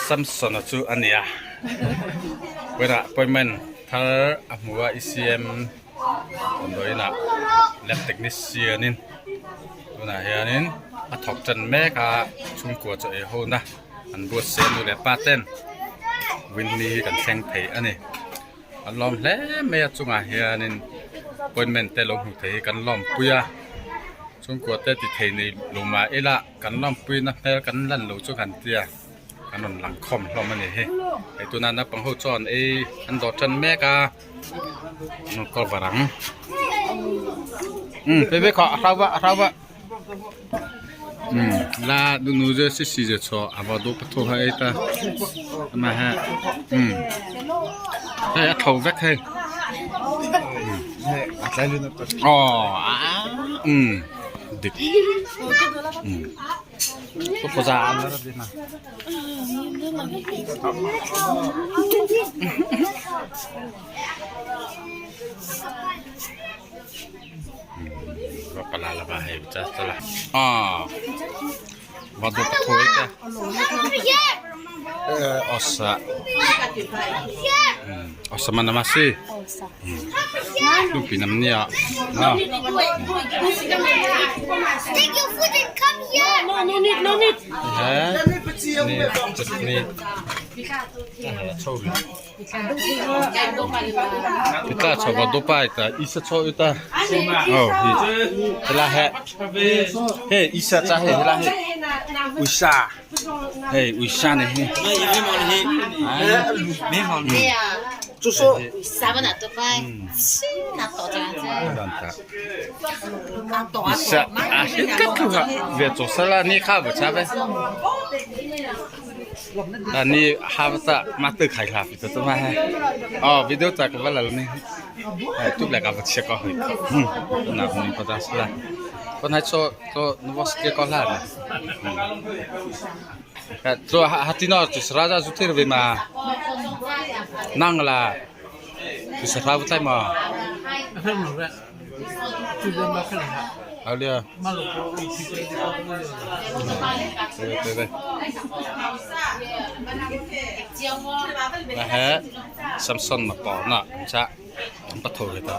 Samsona chu a ni a, vawiinah appointment thar a hmu a ECM damdawiinah lab technician in tunah hianin a thawk tan mek a chhungkua chaw ei ho na an buatsaih a nu leh pa ten vawiin hi kan thleng thei a ni. An lawm hle mai a chungah hianin appointment te lo hmu thei hi kan lawmpui a chhungkua te ti thei nei lo mah ila kan lawmpui na hmel kan lan lo chu kan tia kan rawn lang khawm hlawm a ni hi hei tuna naupang ho chuan ei an dawr tan mek a an rawn cover ang umm phei phei khawh a hlau va a hlau va umm la nu je si si je chaw a va duh pathu ha ei ta ama he umm hei a tho vek hei aw umm dik umm Pita cho ba do pa ita isa cho ita oh hi hela he he isa cha he hela he uisa hei uisa ne hi isa a hi ka thu ha ve cho sala ni kha ba cha ve ni ha ta ma tu khai kha fi to ma he oh video ta ka ba la ni tu la ka ba che ko hi na ni pa ta sala con hai cho to university ko la na to hati no tu sraja zu thir ve ma nang la tu sra bu tai ma Alia la he Samson ma pa na cha an pa tho ve ta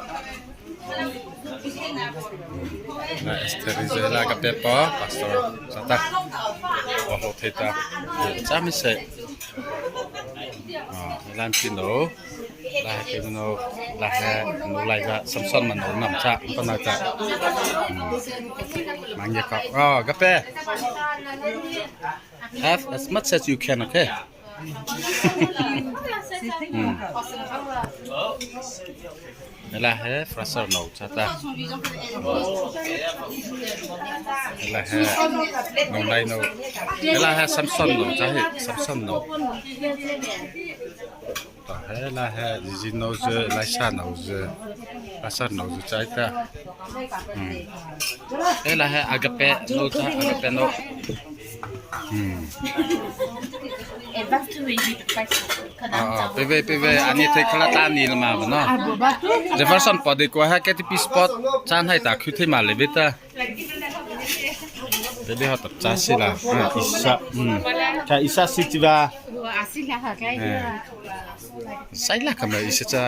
na Esther Rizela ka pe pa pastor sata wa ho thei ta cha mi se lan pin no la he ke no la he no lai ga Samson ma no nam cha pa na cha mang ye ka oh ka pe have as much as you can okay Đây là hết fresher nấu cho ta. Đây là hết nấu đây nấu. Đây là hết Samson nấu cho hết Samson nấu. Thế là hết gì nấu dưa, lại sa nấu dưa, lại sa nấu dưa trái ta. Thế là hết agape nấu cho agape nấu. Pe pe pe ani thei khala ta ni ma ba no Jefferson pode ko ha KTP spot chan hai ta khu thei ma le beta be be ha ta cha si la isa cha isa si ti ba sai la ka ma isa cha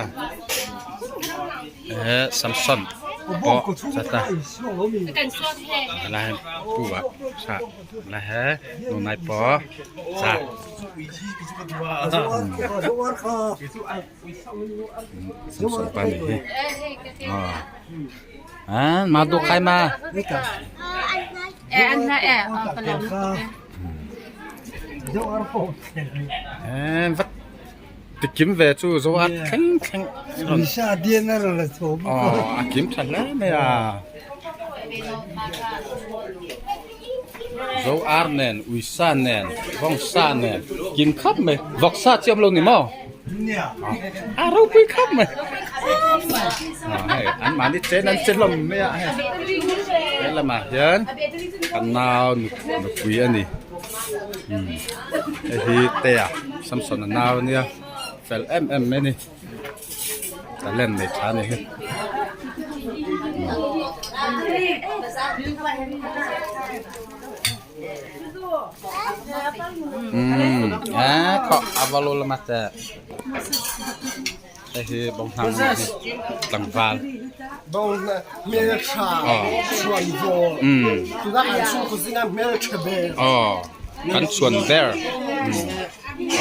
eh Samson po cha ta la pu ba sa la he nu nai po cha Samson pa ni hi à ma do khai ma vat tikim ve chu zo a thleng thleng a kim tha hle mai a zo ar nen uisa nen vawngsa nen kim khap mai vawksa chi awm lo ni maw a ropui khap mai hei an mahni chen an che hlawm mai a hei he lamah hian kan nau nupui a ni hei hi tea Samson a nau ania fel em em mai a ni talent nei tha a ni hi. Umm eh khaw a va lo lama te hei hi bawnghnang a nih hi tlangval aw kan chhuan ber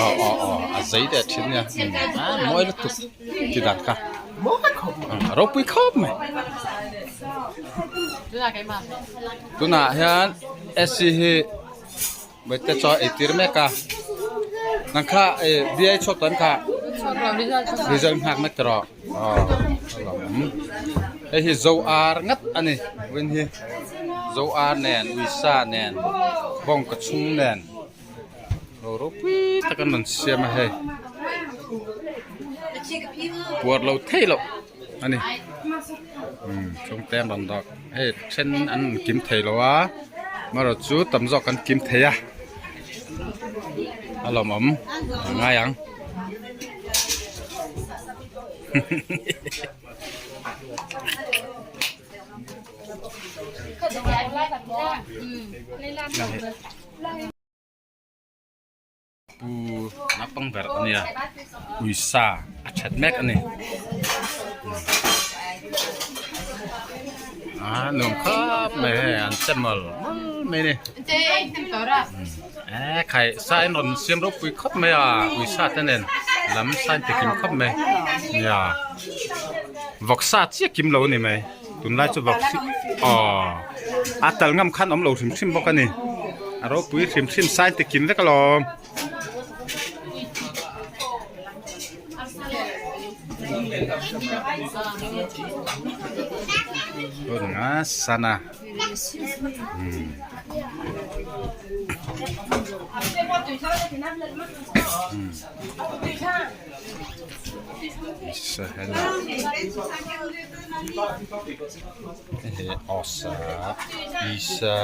aw aw aw a zei leh thin nia a mawi lutuk ti dan kha a ropui khawp mai tunah hian AC hi Vaite chaw ei tir mek a nang kha eh BI chhuak tawh em kha result nghak mek tawh rawh aw a lawm hei hi zo ar ngat a ni vawiin hi zo ar nen uisa nen bawng ka chhung nen ro ropui tak an rawn siam a hei puar lo thei loh a ni umm chhungte an rawn dah hei then an kim thei lo a amaherawh chu tam zawk an kim thei a a lawmawm a ngai ang Pu naupang ber a nia uisa a that mek a ni a nuam khawp mai hei an che mawl mawl mai a ni eh khai sa in rawn siam ropui khawp mai a uisa te nen lam sa in ti kim khawp mai nia vawksa chiah kim lo a ni mai tunlai chu vawk aw a tal ngam khan awm lo hrim hrim bawk a ni a ropui hrim hrim sai te kim vek alawm. Tunah sana umm. Hei awsa isa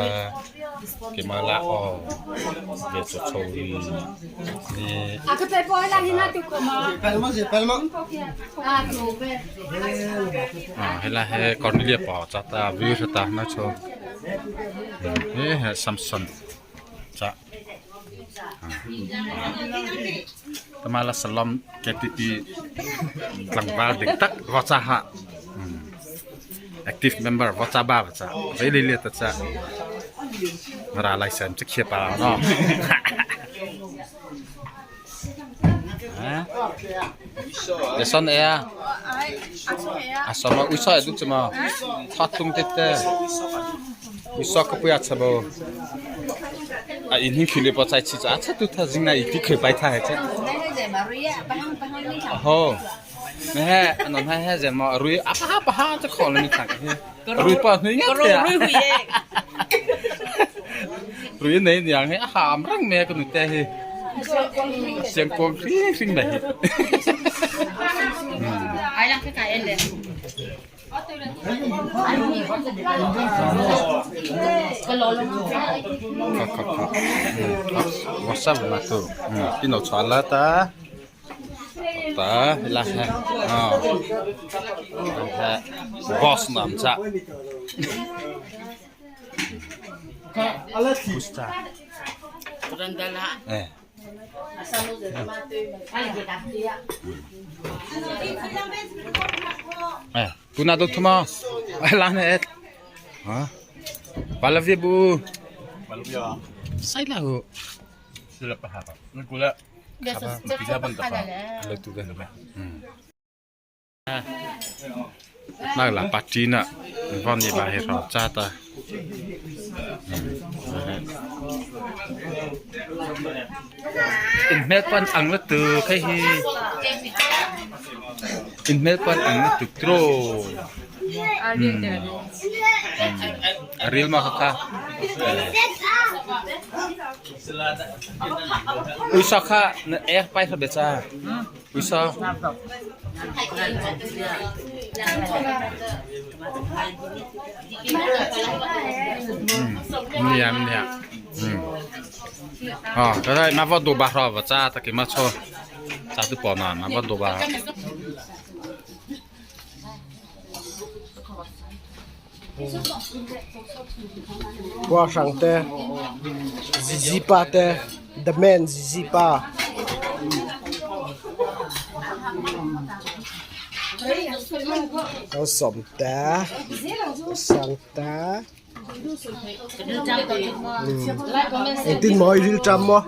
kemala aw ve chaw chho hi ni helai hi Cornelia pawh chata view hre ta na chu he Samson chah. Tamala Salom KTP tlangval dik tak vacha ha active member vacha ba vacha vei le le ta cha ra lai sem che khia pa no Jason e a asama uisa e du chema thatlung te te uisa ka puya chabo a in hing khili pa chai chi cha cha tu tha jing na i ti khoi pai tha he che ho me he anon ha he zen ma rui a pa pa ha cha khol ni thang he rui pa hnui ngat he rui nei niang he a ham reng me ka nu te hi siang kuang hring hring mai hi Kha kha kha WhatsApp ma tu tin lo chhuah la ta ta la ha boss nam cha Pusta eh Eh, tuna do thuma. Ai la ne. Ha? Palavia bu. Palavia. Sai la hu. Sila pa ha. Ngula. Pizza ban ta pa. Lo tu ve. Nak la party na von ni ba he ro cha ta. In hmel pawn ang lutuk hei hi in hmel pawn ang lutuk tiraw a ril maw kha kha uisa kha na ek pai kha be cha uisa nia nia ờ cái đây mà vào đồ bà rồi và cha ta cái mà cho cha tôi bỏ mà mà vào đồ bà Khua hrang te zizi pa te the man zizi pa. Malsawm te sang te engtin maw i rilṭam maw?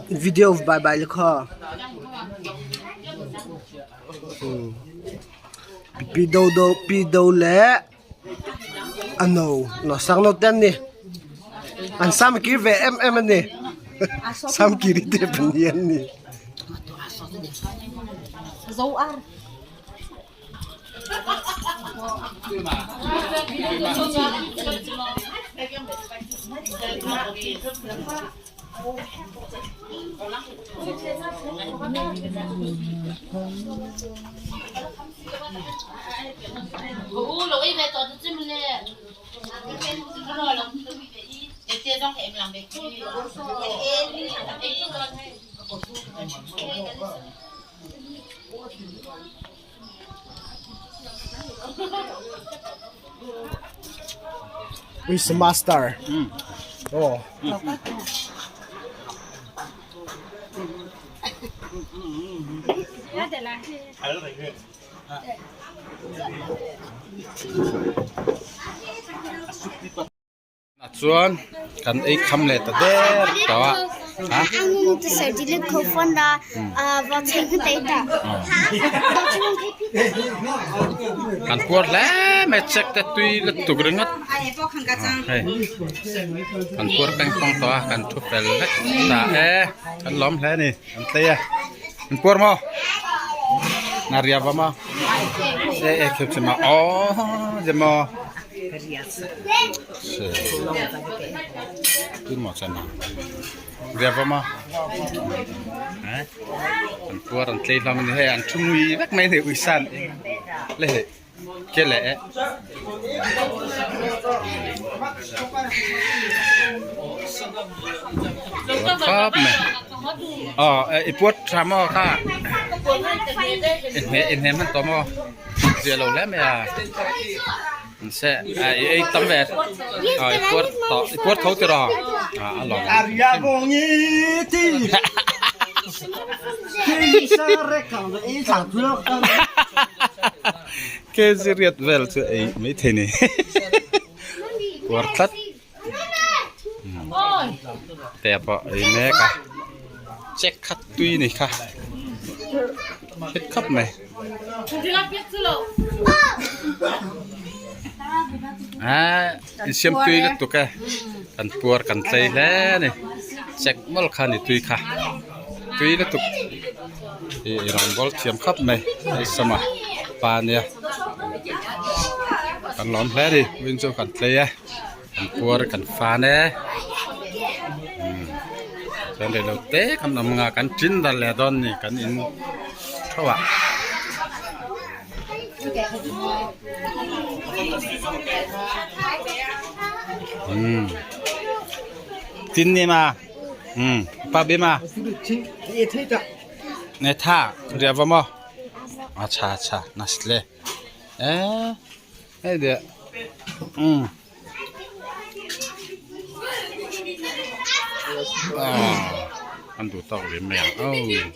Video bye bye le kha. Pi do do pi do le a no no sang no ten ni. An sam kir ve em em ani. Sam kiri te panian ni. Who's the master? Oh. Ah chuan kan ei kham leh ta der tawh a ha. Kan puar hle mai check te tui lutuk ringawt hei kan puar peng pawng tawh a kan thu fel vek ta e kan lawm hle a ni kan tlei a an puar maw na ria va maw e e khep che maw aw je maw. An puar an tlei hlawm a ni hei an thu ngui vek mai a ni uisan le hei ke leh eh. Khawp mai aw i puat tha maw kha i hne hman tawh maw zia lo hle mai a. An se a i ei tam ve a i puar tawh i puar tho tiraw a a lawm kg riat vel chu ei mai thei ni puar tlat te pawh ei mek a check khat tui ni kha hit khawp mai. Aaa insiam tui lutuk e kan puar kan tlei hle a ni check mawlh kha ni tui kha tui lutuk ih rawngbawl thiam khawp mai hei sama pa ania kan lawm hle a ni vawiin chu kan tlei e kan puar kan fan e chuan rei lo te kan awm anga kan tin dal leh dawn a ni kan in theuh ah. Umm tin ni ma umm pa bi ma ne tha ria va maw acha acha nasle eh hei deh umm an duh tawk ve mai ang aw.